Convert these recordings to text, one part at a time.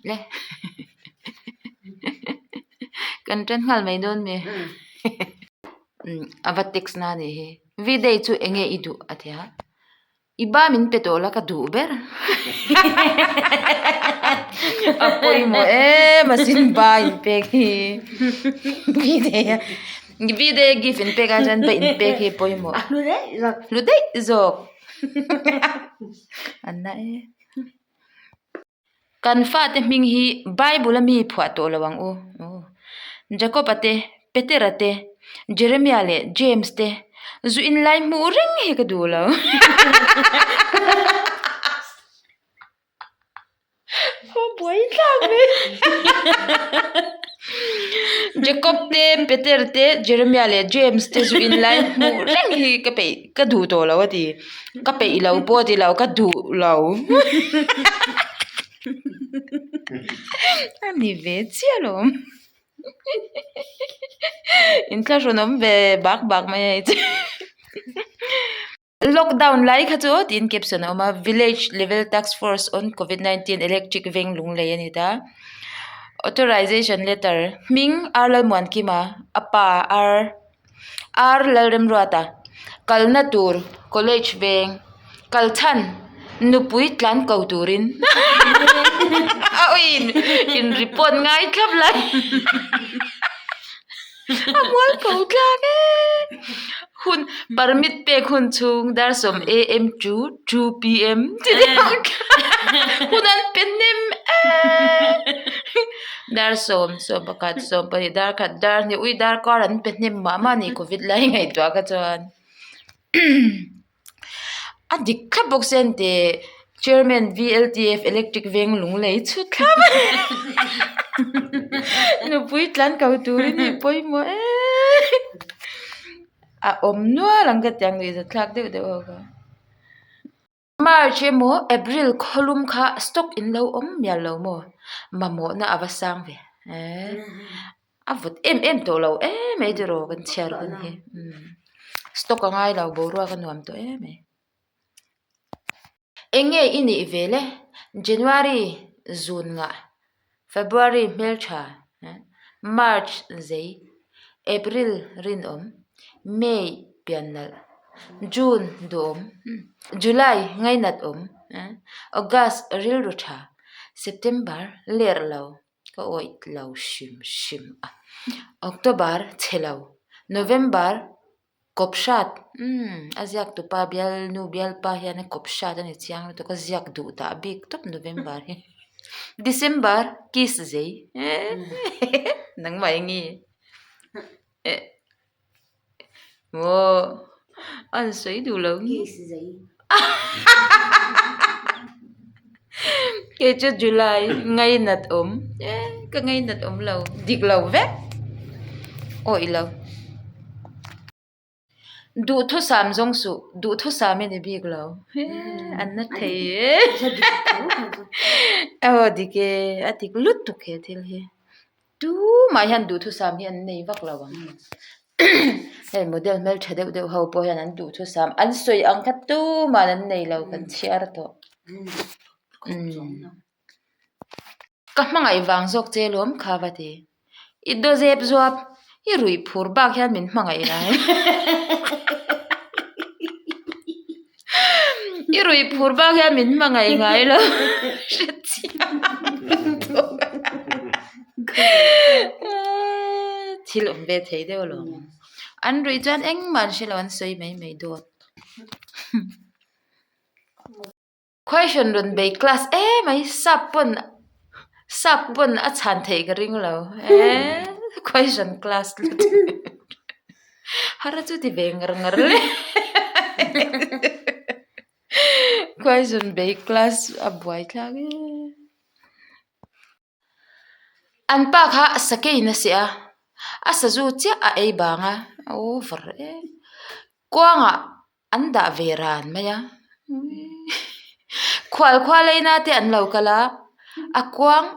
Le kan tan nghal mai dawn mi a va text na anih hi v-day chu eng nge i duh a ti a i ba min pe tawh la ka duh ber a pawimawh em a sin ba in pek hi v-day a v-day a gift in pek ai chuan ba in pek hi pawimawh hlu daih zawk an na e. Kan fate hming hi Bible a mi phuah tawh lo ang u. Jacob-a te, Petera te, Jeremia leh James te zu inlai hmuh reng hi ka duh lo. Jacob te, Peter te, Jeremia leh James te zu inlai hmuh reng hi ka peih ka duh tawh lo a ti. Ka peih lo pawh a ti lo, ka duh lo. A ni ve chiah alawm. Inthlahrun awm ve bak bak mai a hei chu. Lockdown lai kha chu tiin caption a awm a village level task force on covid 19 electric veng lunglei a ni ta authorization letter hming R Lalmuankima a pa R R Lalremruata kalna tur college veng kal chhan nupui tlan ko turin a awin in report ngai thlap lai. A mual ko tlak e hun permit pek hun chhung dar sawm am to 2 pm ti deuh hun an pe hnem em dar sawm sawm pakhat sawm pahnih dar khat dar hnih ui dar kar an pe hnem mah mah a ni covid lai ngaihtuah kha chuan. A dik thlap bawk se an ti chairman VLTF electric veng lunglei chhut thlap nupui tlan ko turin hei pawimawh em a awm nual ang ka ti ang nuihzat thlak deuh deuh ho kha. March emaw April khawlum kha stock in lo awm mial lo maw mamawhna a va sang ve eee. A vawt em em tawh lo em mai tiraw kan chhiar hun hi stock a ngai lo boruak a nuam tawh em mai. Eng nge i nih ve le? January zun ngah, February hmeltha, March zei, April rinawm, May pian nalh, June duhawm, July ngainat awm, August rilru tha, September ler lo. Ka awih lo hrim hrim a. October chhe lo. November kawp hrat umm a ziak tupa bial nu bialpa hian a kawp hrat a ni chiang lutuk a ziak duh dah bik tawp November hi. December kiss zei nangmah eng nge eh maw a han sawi duh lo nge kei chu July ngainat awm eh ka ngainat awm lo dik lo vek awih lo duhthusam zawng suh duhthusam i ni bik lo an na thei e aw dik e a dik lutuk he thil hi. Tumah hian duhthusam hi an nei vak lo ang. Hei model hmeltha deuh deuh ho pawh hian an duhthusam an sawi ang kha tumah an nei lo kan chhiar tawh. Ka hmangaih vang zawk che lawm kha va ti. I daw zep zuap i ruih phur bak hian min hmangaih lai. I ruih phur bak hian min hmangaih ngai lo hrechiang thil awm ve thei deuh alawm an ruih chuan engmah an hre lo an sawi mai mai dawt question rawn bei class emai sap pawn sap pawn a chhan theih ka ring lo eee question class Har a chu ti ve ngar ngar le Question bei class a buai thlak e. An pa kha sakei in a seh a, a sazu chiah a ei bang a, over e. Kuangah an dah ve ran mai a, khual khua leina te an lo kal a, a kuang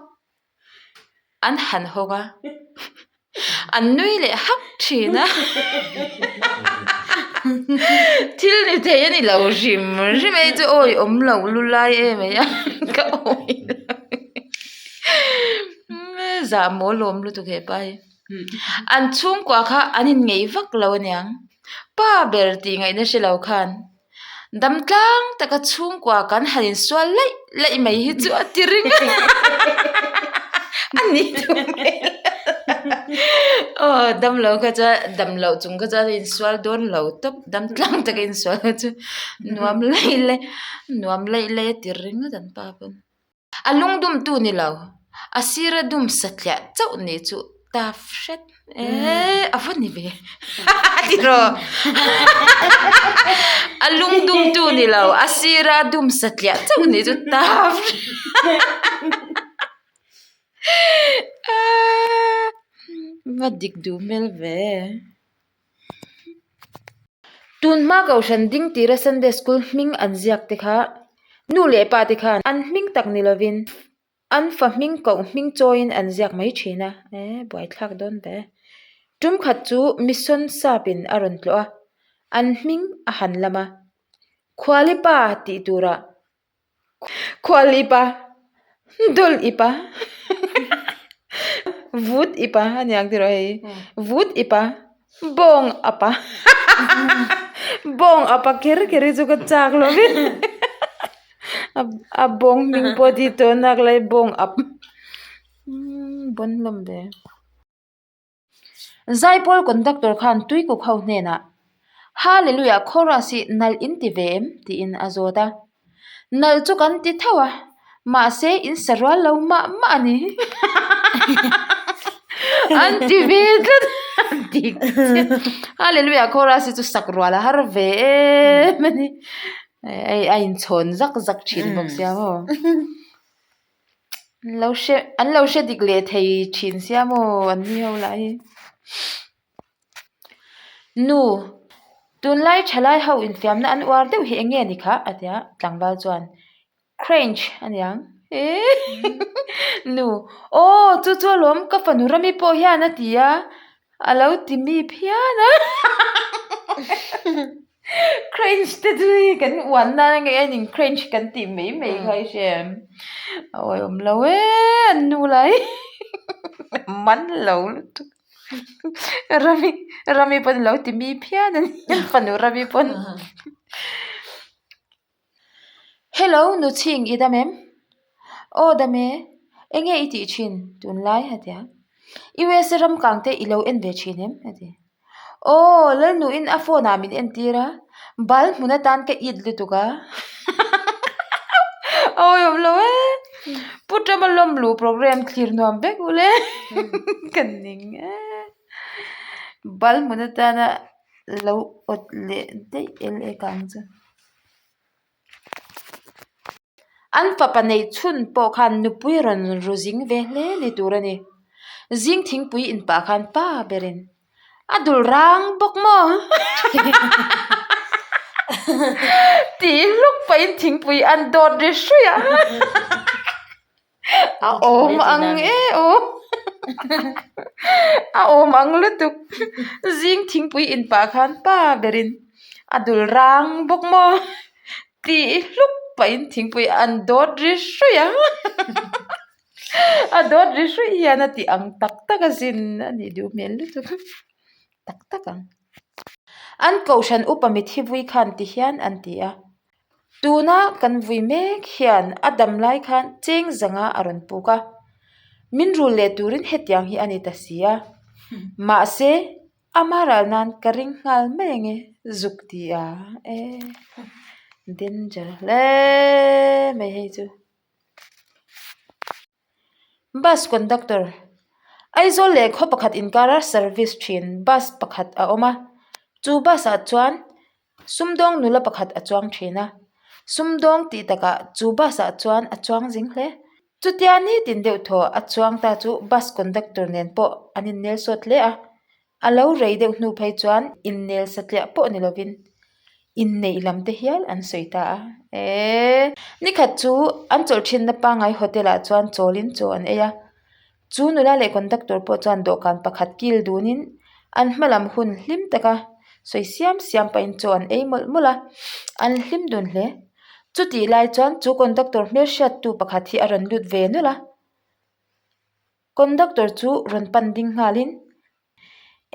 An han hawk a, an nui leh hak thin a, thil ni thei a ni lo hrim hrim e chu awi awm lo lu lai em mai a ka awi lo. Zah maw lawm lutuk he pa hi. An chhungkua kha an inngeih vak lo aniang. Pa ber tih ngaihna hre lo khan dam tlang taka chhungkua kan han insual laih laih mai hi chu a ti ring a. A ni duh hmel. Aw dam lo kha chuan dam loh chung kha chuan a insual dawn lo tawp dam tlang taka insual kha chu nuam laih laih nuam laih laih a ti ringawt an pa pawn. A lungdumtu ni lo, a sira dum satliah chauh nih chu taf hret e, a va ni ve ti rawh. A lungdumtu ni lo, a sira dum satliah chauh nih chu taf hret. Va dik duh hmel ve. Tun hma kohhran ding tira Sunday School hming an ziak te kha nu leh pa te khan an hming tak ni lovin an fa hming koh hming chawiin an ziak mai thin a, e buaithlak dawn ve. Tum khat chu mission sap in a rawn tlawh a, an hming a han lam a, Khualipa tih turah Khual i pa, dawlh i pa, vut i pa a niang tiraw hei, vut i pa, bawng a pa, bawng a pa kher kher hi chu ka chak lo ve, a bawng hming pawh tih tawh nak lai bawng ap, bawn hlawm ve. Zaipawl conductor khan tuikuk ho hnenah, Hallelujah chorus hi nalh in ti ve em? tiin a zawt a. Nalh chu kan ti tho a, mahse in sa rual lo mah mah a ni. An ti ve tlat a dik chiah. Hallelujah chorus hi chu sak rual a har ve em a ni. A inchhawn zak zak thin bawk sia maw. An lo hre an lo hre dik leh thei thin sia maw an ni ho lah hi. Nu, tunlai thalai ho infiamna an uar deuh hi eng nge ni kha? a ti a, tlangval chuan Crange a niang Nu, aw chu chu alawm ka fanu Rami pawh hian a ti a, A lo ti mi phian a Cringe te chu hei kan uan nan a nge a cringe kan tih mai mai kha i hria em? A awihawm lo e an nu lai man lo lutuk Rami Rami pawn a lo ti mi phian a ni an fanu Rami pawn. Hello Nuchhing i dam em? Aw dam e, enge i tih thin tunlai a ti a, USA ram kang te i lo en ve thin em? a ti. Aw Lalnuin a phone ah min entir a, bal hmun atan ka it lutuk a a awihawm lo e, Pu Tama lawmluh program thlir nuam vek ule ka ning e, bal hmun atana lo awt leh daih el e kang chu. An fapa neih chhun pawh khan nupui rawn ru zing ve hle ni tur a ni. Zing thingpui inpah khan pa berin a dul rang bawk maw? Tih hluk pahin thingpui an dawt ri hruih a. A awm ang e aw a awm ang lutuk zing thingpui in pah khan pa berin a dul rang bawk maw tih hluk pahin thingpui an dawt ri hruih a a dawt ri hruih hian a tih ang tak tak a zin a nih duh hmel lutuk tak tak ang an kohhran upa mithi vui khan ti hian an ti a. Tuna kan vui mek hian a dam lai khan cheng zanga a rawn puk a, min rul leh turin hetiang hi a ni ta si a, mahse ama ral nan ka ring nghal mai ange zuk ti a e danger hle mai hei chu. Bus conductor Aizawl leh khaw pakhat inkara service thin bus pakhat a awm a, chu bus ah chuan Sumdawng nula pakhat a chuang thin a, sumdawng tih takah chu bus ah chuan a chuang zing hle. Chutia nitin deuh thaw a chuang ta chu bus conductor nen pawh an innel sawt hle a, a lo rei deuh hnu phei chuan innel satliah pawh ni lovin inneih lam te hial an sawi ta a. Eee nikhat chu an chawlh thinna pangngai hotel ah chuan chawlin chaw an ei a. Chu nula leh conductor pawh chuan dawhkan pakhat kil dunin an hma lam hun hlim taka sawi siam siam pahin chaw an ei mawlh mawlh a, an hlim dun hle. Chutih lai chuan chu conductor hmelhriattu pakhat hi a rawn lut ve nawlh a. Conductor chu rawn pan ding nghalin,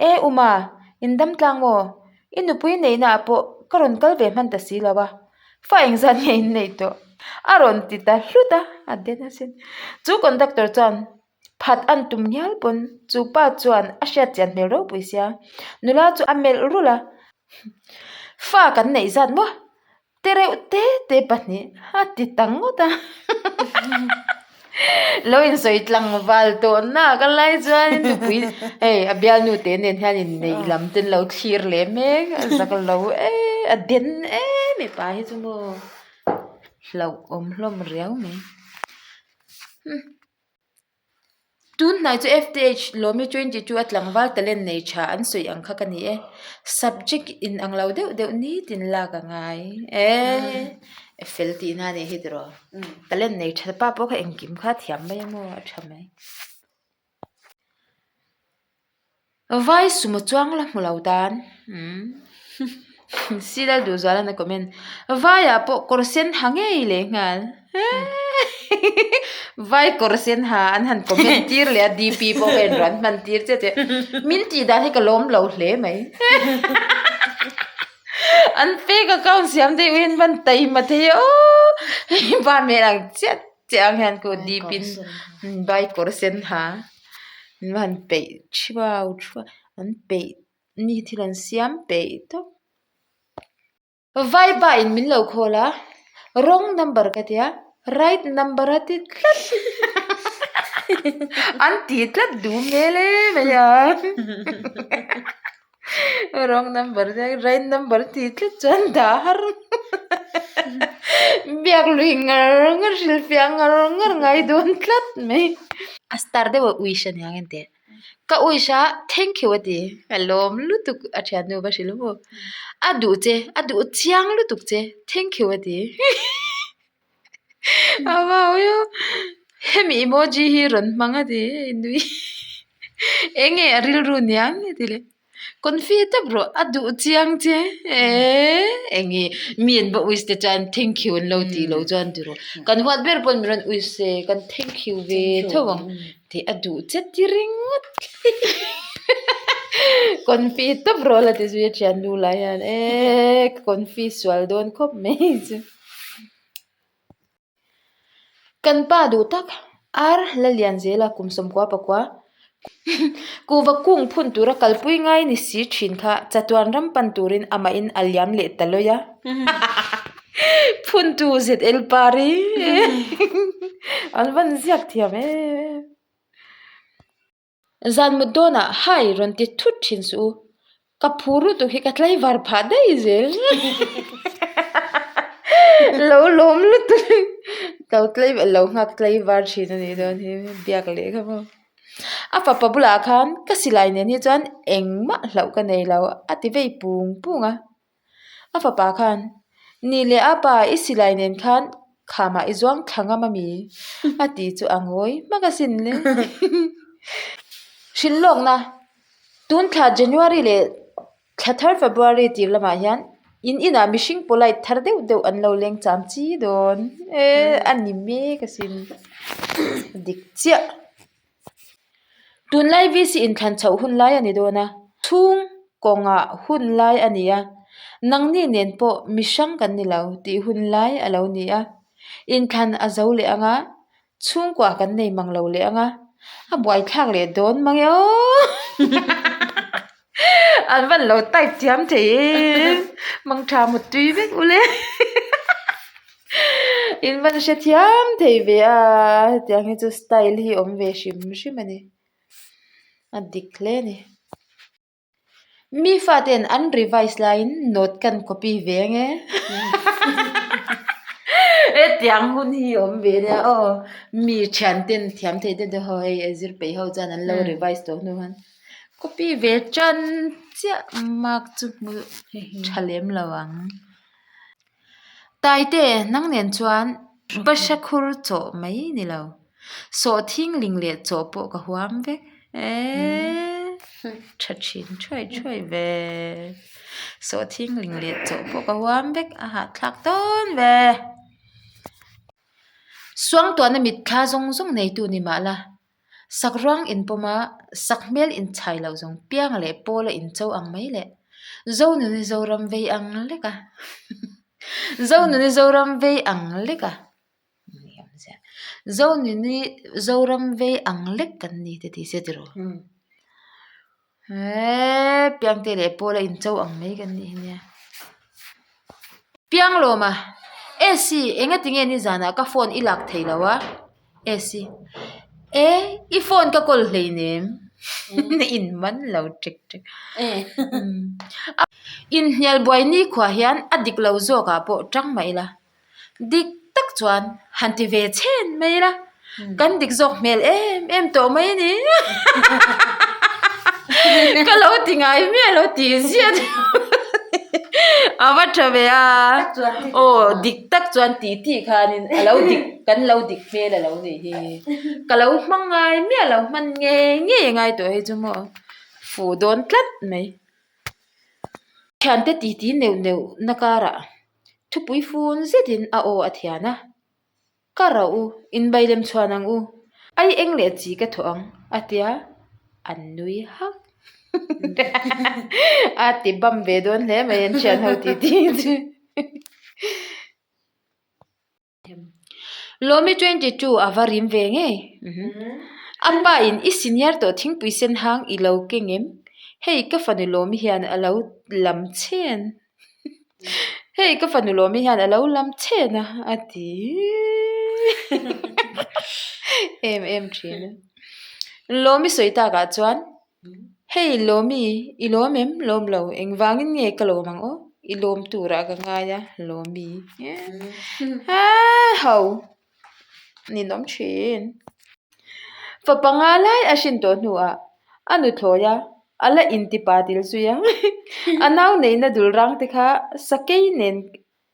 E Uma, in dam tlang maw? I nupui neihna ah pawh ka rawn kal ve hman ta si lo a, fa engzat nge in neih tawh? A rawn ti ta hlut a, a den asin. Chu conductor chuan phat an tum ngial pawn chu pa chuan a hriat chian hmel ropui sia, nula chu a melh rulh a, Fa kan neih zat maw? Te reuh te te pahnih a ti ta ngawt a lo insawi tlangval tawh nak a lai chuan nupui hei a bialnu te nen hian inneih lam te an lo thlir leh mek a zak lo e a den e mipa hi chu maw hlauhawm hlawm riau mai. Tun hnai chu FTH Lawmi 22 a tlangval talent nei tha an sawi ang kha ka ni e. Subject in ang lo deuh deuh nitin lak a ngai e. Fel tihna a nih hi tiraw. Talent nei tha pa pawh kha engkim kha a thiam mai a maw a tha mai. Vai sumo chuang la hmu lo tan si lal duh zual an a comment vai ah pawh kawr sen ha ngei leh nghal vai kawr sen ha an han comment tir leh a dp pawh kha in rawn hman tir chiah chiah min tih dan hi ka lawm lo hle mai an fake account siam daih in van taima thei aw hei pa hmel ang chiah chiah ang hian khu dp in vai kawr sen ha. An va han peih thuau thuau an peih mi thil an siam peih tawp. Vaipa in min lo call a wrong number ka tia right number a ti tlat an ti tlat duh hmel em mai a wrong number right number ti tlat chuan dah har biak lui ngar ngar hrilhfiah ngar ngar ngai dawn tlat mai. A star deuh a wish a nia nge teh ka wish a thank you a ti a lawm lutuk a thiannu va hrilh maw a duh che a duh chiang lutuk che thank you a ti a vau a hemi emoji hi rawn hmang a ti hei nui eng nge a rilru niang nge ti leh confi tawp rawh a duh chiang che eee eng nge mi an va wish te chuan thank you an lo tih loh chuan ti rawh kan huat ber pawh min rawn wish se kan thank you ve tho ang tih a duh che ti ringawt confi tawp rawh la ti zui a thiannu lah hian eee ka confi sual dawn khawp mai chu. Kan pa duh tak ar la lian zel a kum sawmkua pakua kuhva kung phun tura kalpui ngai ni si thin kha chatuan ram pan turin amahin a liam leh ta lawi a phuntu ZL Pari an van ziak thiam em em. Zan mut dawnah hai rawn ti thut thin suh u, ka phur lutuk hi ka tlaivar phah daih zel lo lawm lutuk lo tlai lo nghak tlaivar thin a nih dawn hi biak leh kha maw. A fapa bulah khan ka silai nen hi chuan engmah hlauh ka nei lo a ti vei pung pung a. A fapa khan, Ni leh a pa, i silai nen khan khamah i zuang thla ngam a mi? a ti chu a ngawi hmak asin le. Hrilhlawkna, Tun thla January leh thla thar February tir lamah hian in inah mihring polite thar deuh deuh an lo leng cham chi dawn e, a ni mek asin. Dik chiah. Tunlai VC inthlan chhoh hun lai a ni dawn a, chhung kawngah hun lai a ni a, nangni nen pawh mi hrang kan ni lo tih hun lai a lo ni a, inthlan a zo leh ang a, chhungkua kan nei mang lo leh ang a, a buaithlak leh dawn mang e aw An van lo type thiam thei e, mangtha mutui vek ule in van hre thiam thei ve a hetiang hi chu style hi awm ve hrim hrim a ni a dik hle a ni. Mi faten an revise laiin note kan copy ve ang e hetiang hun hi awm ve nia aw mi thianten thiam thei deuh deuh ho hei a zir peih ho chuan an lo revise tawh hnu khan. Copy ve tan chiah mark chu hmu tha lem lo ang. Taite nang nen chuan bahra khur chawh mai ni lo. Sawhthing ling leh chawh pawh ka huam vek eee tha thin thuai thuai ve. Sawhthing ling leh chawh pawh ka huam vek a hahthlak dawn ve. Suangtuahna mitthla zawng zawng neitu ni mah la. Sakruang inpawm a, sakhmel inchhai loh zawng piang leh pawl a incho ang mai le. Zonuni Zoram vei ang lek a. Zonuni Zoram vei ang lek a. Zonuni Zoram vei ang lek kan ni te ti se tiraw. Eee Piangte leh Paula incho ang mai kan nih hi nia. Pianglawma, Esi, enga tinge nizanah ka phone i lak thei lo a? Esi, E, i phone ka call hleinem. In man lo ṭek ṭek. Inhnial buai nikhua hian a dik lo zawkah pawh ṭang mah ila. Dik tak chuan han ti ve chhen mai ila, kan dik zawk hmel em em tawh mai a ni. Ka lo ti ngai miah lo tih ziah a va tha ve a, aw dik tak chuan tih tih khanin a lo dik kan lo dik hmel a lo nih hi. Ka lo hmang ngai miah lo hman ngei ngei a ngai tawh hei chu maw fuh dawn tlat mai. Thiante titi neuh neuh na karah Thupui fun zetin a aw a thian a, Ka rauh u, inbai lem chhuan ang u, ai eng leh chi ka thawh ang, a tia, an nui hak. A ti bam ve dawn hle mai an thian ho tih tih chu. Lawmi 22 a va rim ve ngei. A pa in i senior tawh thingpui sen hang i lo keng em? Hei ka fanu Lawmi hian a lo lam chhen. Hei ka fanu Lawmi hian a lo lam chhen a a ti em em thin a. Lawmi sawi takah chuan Hei Lawmi, i lawm em? Lawm lo, engvangin nge ka lawm ang aw? I lawm turah ka ngai a, Lawmi. Ho, ninawm thin. Fa panga lai a hrin tawh hnuah a nuthlawi a, a la intipa til zui a. A nau neihna dul rang te kha sakei nen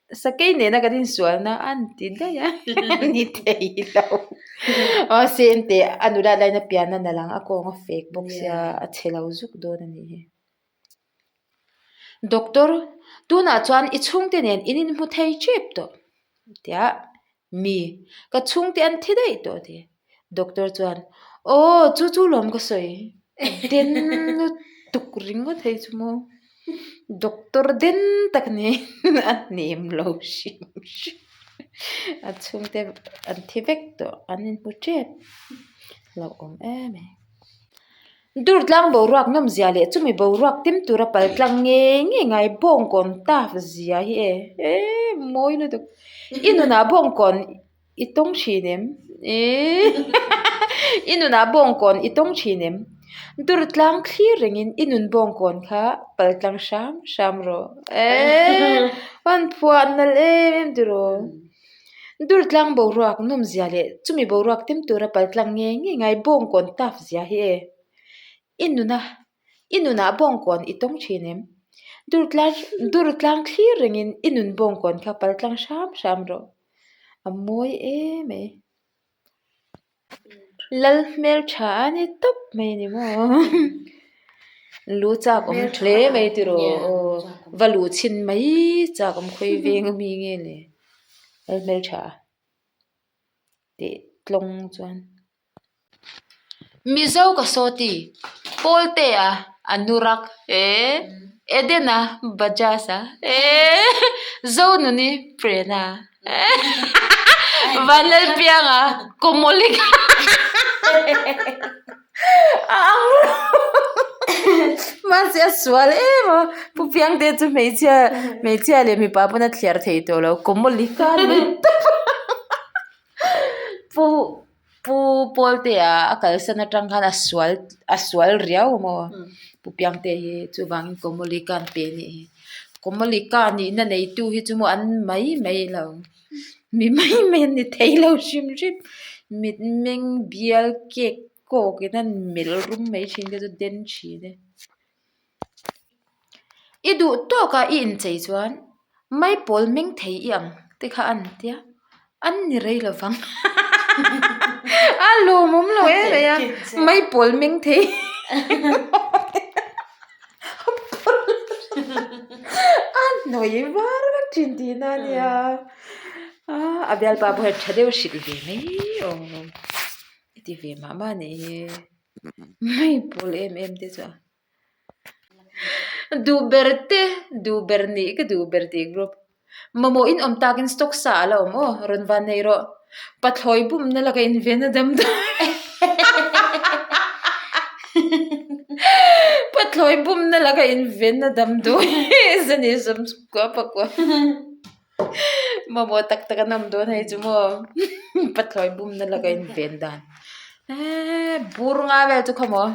Sakei nena kan insualna a ni ti daih a, a ni thei lo. Mahse engteh a nulat laina pian a nalh ang, a kawng a fek bawk sia, a chhe lo zuk dawn a nih hi. Doctor, tunah chuan i chhungte nen in inhmu thei tep tawh tia Mi, ka chhungte an thi daih tawh ti. Doctor chuan, Aw, chu chu lawm ka sawi. Den lutuk ringawt hei chu maw. Doctor den tak ni a hnem lo hrim hrim. A chhungte an thi vek tawh, an inhmu tep. Hlauhawm em e. Durtlang boruak nawmzia leh chumi boruak tem tura pal tlang ngei ngei ngai bawngkawn taf zia hi e eee mawi lutuk i nunah bawngkawn i tawng thin em eee i nunah bawngkawn i tawng thin em durtlang thlir rengin i nun bawngkawn kha pal tlang hram hram rawh eee an phuah nalh em em tiraw. Durtlang boruak nawmzia leh chumi boruak tem tura paltlang ngei ngei ngai bawngkawn taf zia hi e. I nuna, i nunah bawngkawn i tawng thin em? Durtlang, durtlang thlir rengin i nun bawngkawn kha paltlang hram hram rawh. A mawi em mai. Lal hmel tha a ni tawp mai a ni maw lu chak awm hle mai tiraw aw va luh chhin mai chak awm khawi veng ami nge le lal hmel tha tih tlawng chuan. Mizo ka sawti Pawlte a Anurak e Edena Bajaj a e Zonuni Prena Vanlalpianga Komolika a ang lo mahse a sual em a Pu Piangte chu hmeichhia hmeichhia leh mipa pawn a thliar thei tawh lo Komolika a ni tawp a Pu. Pu Pawltea a kalsan atang khan a sual a sual riau a maw Pu Piangte hi chuvangin Komolika an pe anih hi Komolika nihna neitu hi chu maw an mai mai lo mi mai mai an ni thei lo hrim hrim mitmeng bial kek kawk in an melh rum mai thin te chu den thin e. I duh tawkah i inchei chuan maipawl meng thei i ang te kha an tia, an ni rei lo vang a lawmawm lo em mai a maipawl meng thei a hnawih var vek thin tihna a nia a bialpa pawh hian tha deuh a hrilh ve mai awm. I ti ve mah mah anih hi. Mai pawl em em te chu a. Duh ber te, duh ber nih ka duh ber tih group. Mamawh in awm takin stock sa a la awm aw, rawn van nei rawh. Pathlawi bumna laka invenna damdawi Pathlawi bumna laka invenna damdawi zani sawmkua pakua Mamawh tak tak an awm dawn hei chu maw Pathlawi bumna laka inven dan eee bur nga vel chu khaw maw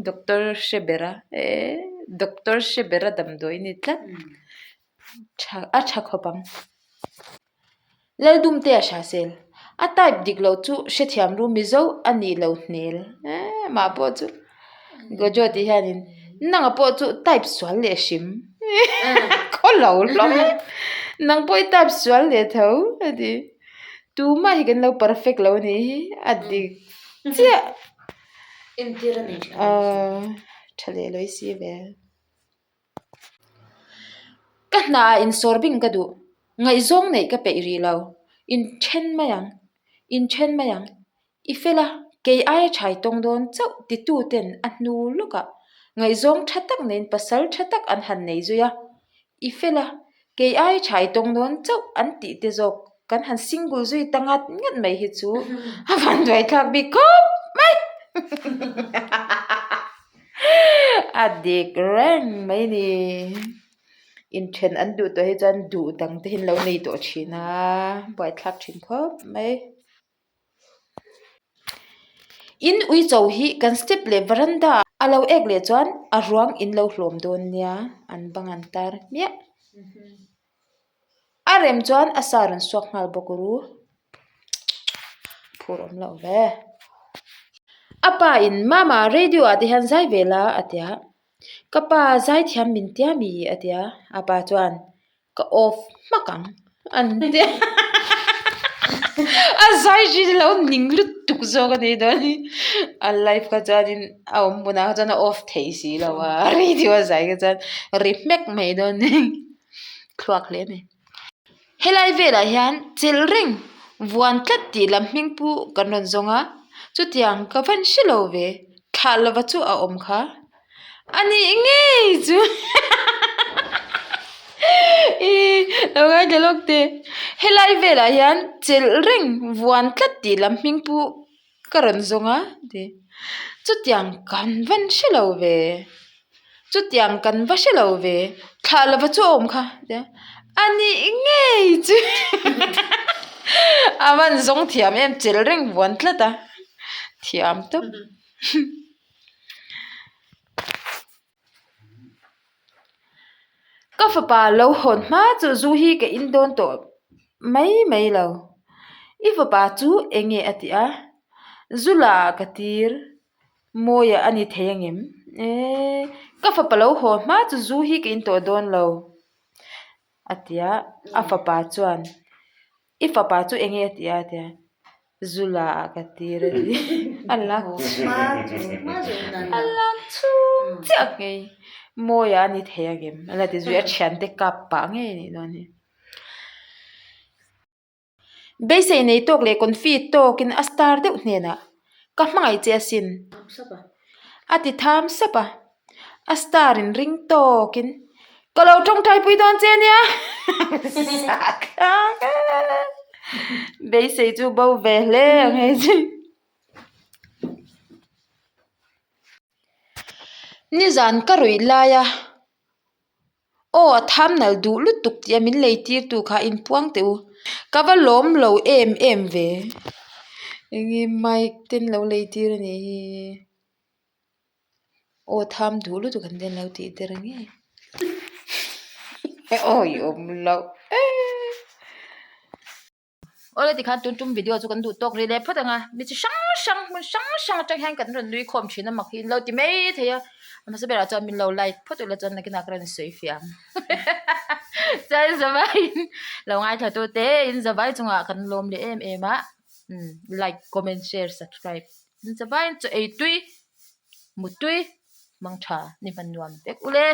Doctor hre bera eee doctor hre bera damdawi a ni tlat tha a tha khawp ang Laldumte a hria sel a type dik loh chu hrethiam ru Mizo a nih loh hnel eee mah pawh chu Gojo tih hianin nanga pawh chu type sual leh hrim khaw lo hlawm e nang pawh i type sual leh tho a ti tumah hi kan lo perfect lo a nih hi a dik chiah. Entir a nei tha. Aw tha leh lawi si ve. Ka hna ah insawr bing ka duh. Ngaihzawng neih ka peih rih lo. Inthen mai ang. Inthen mai ang. I fel a, kei aia thai tawng dawn chauh titu ten a hnu lawkah ngaihzawng tha tak neiin pasal tha tak an han nei zui a. I fel a, kei ai tha i tawng dawn chauh an tih te zawk kan han single zui ta ngat ngat mai hi chu a van duai thlak bik khawp mai. A dik reng mai ni. Inthen an duh tawh hi chuan duh dang te hi an lo nei tawh thin a, buaithlak thin khawp mai. In uicho hi kan step leh veranda a lo ek leh chuan a ruang in lo hlawm dawn nia an bang an tar hmiah. A rem chuan a sa rawn suak nghal bawk ru. Phur awm loh ve. A pa in mama radio ah te hian zai ve la a tia. Ka pa zaithiam min tia mi a tia. A pa chuan. Ka off hmak ang an ti a a zai hi lo ning lutuk zawk a ni dawn hi a live kha chuanin a awm hmunah kha chuan a off thei si lo a radio a zai kha chuan ri hmek mai dawn ni thluak hle a ni. Helai velah hian chelh reng vuan tlat tih lam hming pu kan rawn zawng a chutiang ka van hre lo ve thlah lova chu a awm kha. A nih ngei chu ih lo ngaithla lawk teh helai velah hian chelh reng vuan tlat tih lam hming pawh ka rawn zawng a ti chutiang kan van hre lo ve chutiang kan va hre lo ve thlah lova chu a awm kha tia a nih ngei chu a van zawng thiam em chelh reng vuan tlat a thiam tawp. Ka fapa lo hawn hma chu zu hi ka in dawn tawh mai mai lo. I fapa chu eng nge a tih a? Zu la ah ka tir mawi a ni thei angem? Eee ka fapa lo hawn hma chu zu hi ka in tawh dawn lo a ti a, a fapa chuan. I fapa chu eng nge a ti a tia Zula ah ka tir a ti. A lak a lak chhung chiah ngei. Mawiah a ni thei angem a la ti zui a thiante kap pah ngei a nih dawn hi. Beisei nei tawk leh confi tawkin a star deuh hnenah ka hmangaih che asin a ti tham sap a. A star in ring tawkin ka lo tawngtai pui dawn che ania zahthlak e beisei chu bo ve hle ang hei chu. Nizan ka ruih lai a. Aw a tham nalh duh lutuk tih a min lei tir tu kha inpuang teh u. Ka va lawm lo em em ve. Enge mic ten lo lei tir a nih hi. Aw tham duh lutuk an lo tih der nge. Awi awm loh e. Awle tikhan tun tum video chu kan duh tawk rih leh phawt ang a, mi chi hrang hrang hmun hrang hrang atang hian kan rawn nui khawm thin a mak hi in lo ti mai thei a, a hmasa berah chuan min lo like phawt ula chuan nakinah ka rawn sawi fiah ang chuan zavaiin lo ngaithla tu te in zavai chungah kan lawm leh em em a umm like comment share subscribe in zavaiin chaw ei tui mut tui mangtha ni hman nuam vek ule.